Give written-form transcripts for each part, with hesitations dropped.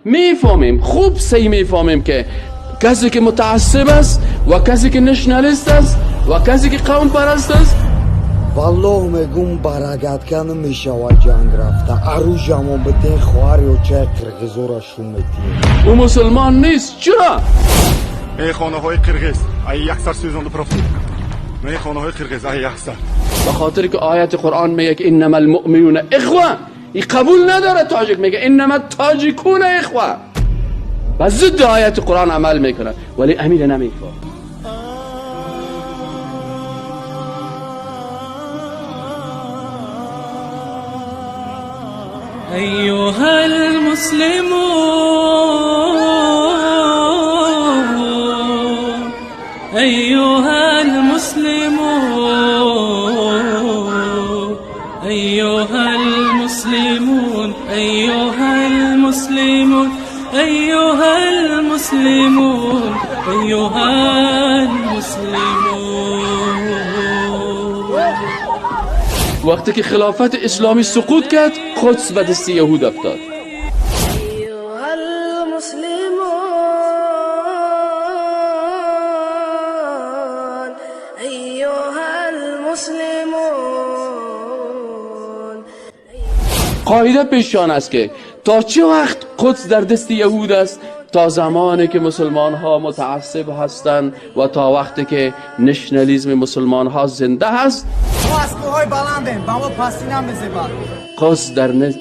میفهمیم، خوب صحیح میفهمیم که کسی که متعصب است و کسی که nationalist است و کسی که قوم پرست است. Валлоҳ мегум, барагатка намешавад ҷанг рафта. Арӯжамон битен, хоҳар ё чай қирғизора шум метиҳем. او مسلمان نیست. چرا؟ Мейхонаҳои қирғиз ай яксар сӯзонду профил, мейхонаҳои қирғиз ай яксар. به خاطر که آیت قرآن میگه که انما المؤمنون اخوه، این قبول نداره. تاجک میگه انما التاجکون اخوه و ضد آیت قرآن عمل میکنه، ولی امیر نمیفهمه. أيها المسلمون، أيها المسلمون، أيها المسلمون، أيها المسلمون، أيها المسلمون، أيها المسلمون. وقتی که خلافت اسلامی سقوط کرد، قدس به دست یهود افتاد. أيها المسلمون، أيها المسلمون. قاعده پیشان است که تا چه وقت قدس در دست یهود است؟ تا زمانی که مسلمان ها متعصب هستند و تا وقتی که nationalism مسلمان ها زنده هست. ما از کوههای بلندیم، به ما پستی نمیزیبد. قدس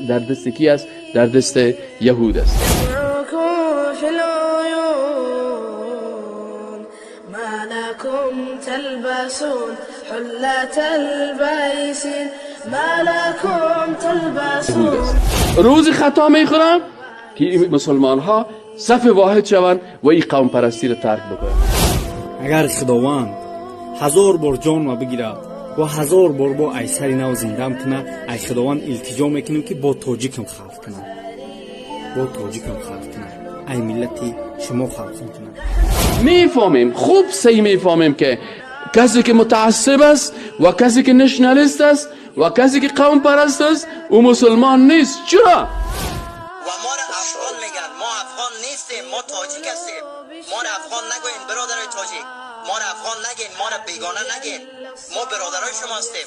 در دست کی است؟ در دست یهود است. دمعكم في العيون، ما لكم تلبسون حلة البيسين، ما لكم تلبسون. روز خطا میخورم که این مسلمان ها صف واحد شوند و این قوم پرستی را ترک بکنند. Агар Худованд ҳазор бор ҷонма бигирад ва ҳазор бор бо ай сари нав зиндам кунад, ай Худованд илтиҷо мекунем, ки бо тоҷикам халқ кунад, бо тоҷикам халқ кунад, ай миллати шумо халқ кунад. میفهمیم، خوب صحیح میفهمیم که کسی که متعصب است و کسی که nationalist است و کسی که قوم پرست است، او مسلمان نیست. چرا؟ و ما را افغان میگن. ما افغان نیستیم، ما تاجیک هستیم. ما را افغان نگوین، برادرای تاجیک. ما را افغان نگین، ما را بیگانه نگین. ما برادرای شما هستیم،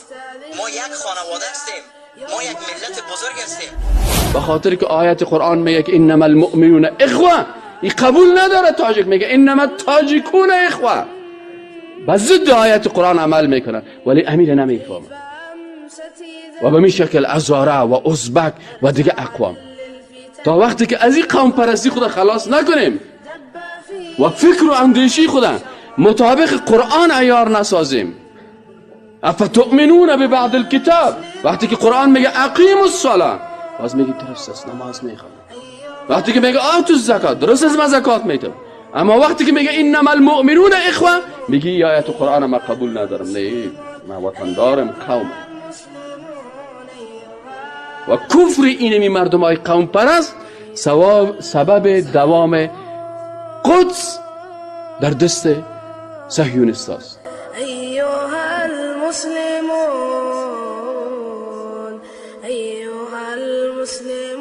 ما یک خانواده هستیم، ما یک ملت بزرگ هستیم. به خاطر که آیت قرآن میگه که انما المؤمنون اخوه، این قبول نداره. تاجک میگه انما التاجکون اخوه و ضد آیت قرآن عمل میکنه، ولی امیر نمیفهمه. و به می شکل ازاره و ازبک و دیگه اقوام، تا وقتی که از این قوم پرستی خود خلاص نکنیم و فکر و اندیشی خود مطابق قرآن عیار نسازیم. افتؤمنون ببعض الکتاب، وقتی که قرآن میگه اقیموا الصلاه، باز میگه درست است، نماز میخوام. وقتی که میگه آتوا الزکات، درست است، من زکات میدم. اما وقتی که میگه انما المؤمنون اخوه، میگه ای آیت قرآن ما قبول ندارم، نه، من وطن دارم قوم. و کفر اینمی مردم های قوم پرست سبب دوام قدس در دست صهیونیست است. أيها المسلمون، أيها المسلمون.